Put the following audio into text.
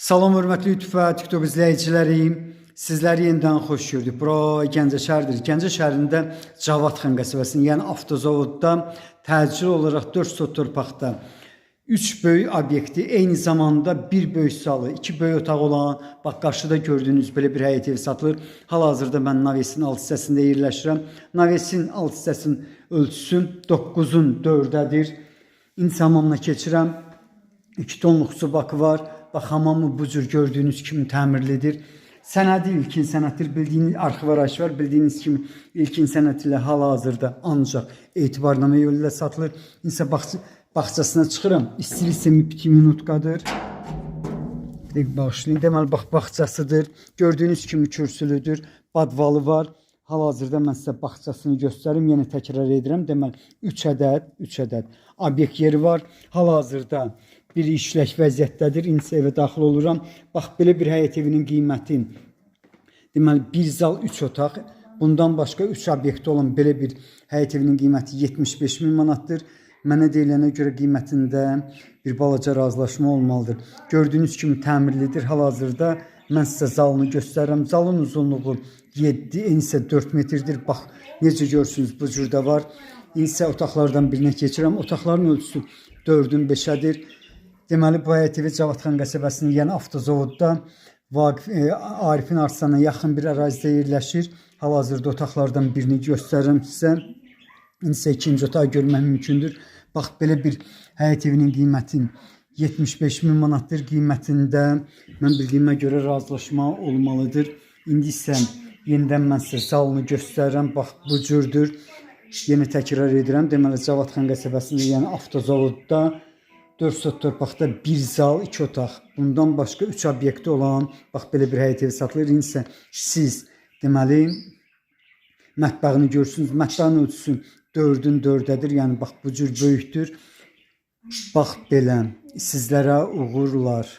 Salam hörmətli YouTube və TikTok izləyiciləri. Sizləri yenidən xoş gördük. Bura Gəncə şəhəridir. Gəncə şəhərində Cavadxan qəsəbəsinin, yəni avtozavodda təcil olaraq 4 sot torpaqda 3 böyük obyekti, eyni zamanda bir böyük salı, 2 böyük otaq olan, bax qarşıda gördüyünüz belə bir həyət evi satılır. Hal-hazırda mən Navesin alt hissəsində yerləşirəm. Navesin alt hissəsinin ölçüsü 9-un 4-ədir. İndi hamamına keçirəm. 2 tonluq su bakı var. Bax hamamı bu cür gördüyünüz kimi təmirlidir. Sənədi ilkin sənəddir. Bildiyiniz arxiv arayışı var. Bildiyiniz kimi ilkin sənəd ilə hal-hazırda ancaq etibarnamə yolu ilə satılır. İnsə bağçasına çıxıram. İstilik sistemi 2 minutkadır. Bir dəqiqə bağışlayın. Deməli bax bağçasıdır. Gördüyünüz kimi kürsülüdür. Badvalı var. Hal-hazırda mən sizə bağçasını göstərim. Yenə təkrar edirəm. Deməli 3 ədəd obyekt yeri var. Hal-hazırda bir işlək vəziyyətdədir. İndi isə evə daxil oluram. Bax belə bir həyət evinin qiyməti deməli bir zal, 3 otaq. Bundan başqa 3 obyekti olan belə bir həyət evinin qiyməti 75 min manatdır. Mənə deyilənə görə qiymətində bir balaca razılaşma olmalıdır. Gördüyünüz kimi təmirlidir. Hal-hazırda mən sizə zalını göstərirəm. Zalın uzunluğu 7, eni isə 4 metrdir. Bax, necə görürsünüz bu cür də var. İndi isə otaqlardan birinə keçirəm. Otaqların ölçüsü 4-ün 5-ədir. Deməli bu həyət evi Cavadxan qəsəbəsinin, yəni avtozavodda Vaqif Arifin Arslana yaxın bir ərazidə yerləşir. Hal-hazırda otaqlardan birini göstərirəm sizə. İndi isə ikinci otağı görmək mümkündür. Bax belə bir həyət evinin qiyməti 75 min manatdır. Qiymətində mən bildiyimə görə razılaşma olmalıdır. İndi isə yenidən mən sizə zalını göstərirəm. Bax bu cürdür. Yenə təkrar edirəm. Deməli Cavadxan qəsəbəsində, yəni avtozavodda 4 sot torpaqda bir zal, 2 otaq. Bundan başqa 3 obyekti olan bax belə bir həyət evi satılır. İndi isə siz deməli mətbəxini görürsünüz. Mətbəxin ölçüsü 4-ün 4-ədir. Yəni bax bu cür böyükdür. Bax belə. Sizlərə uğurlar.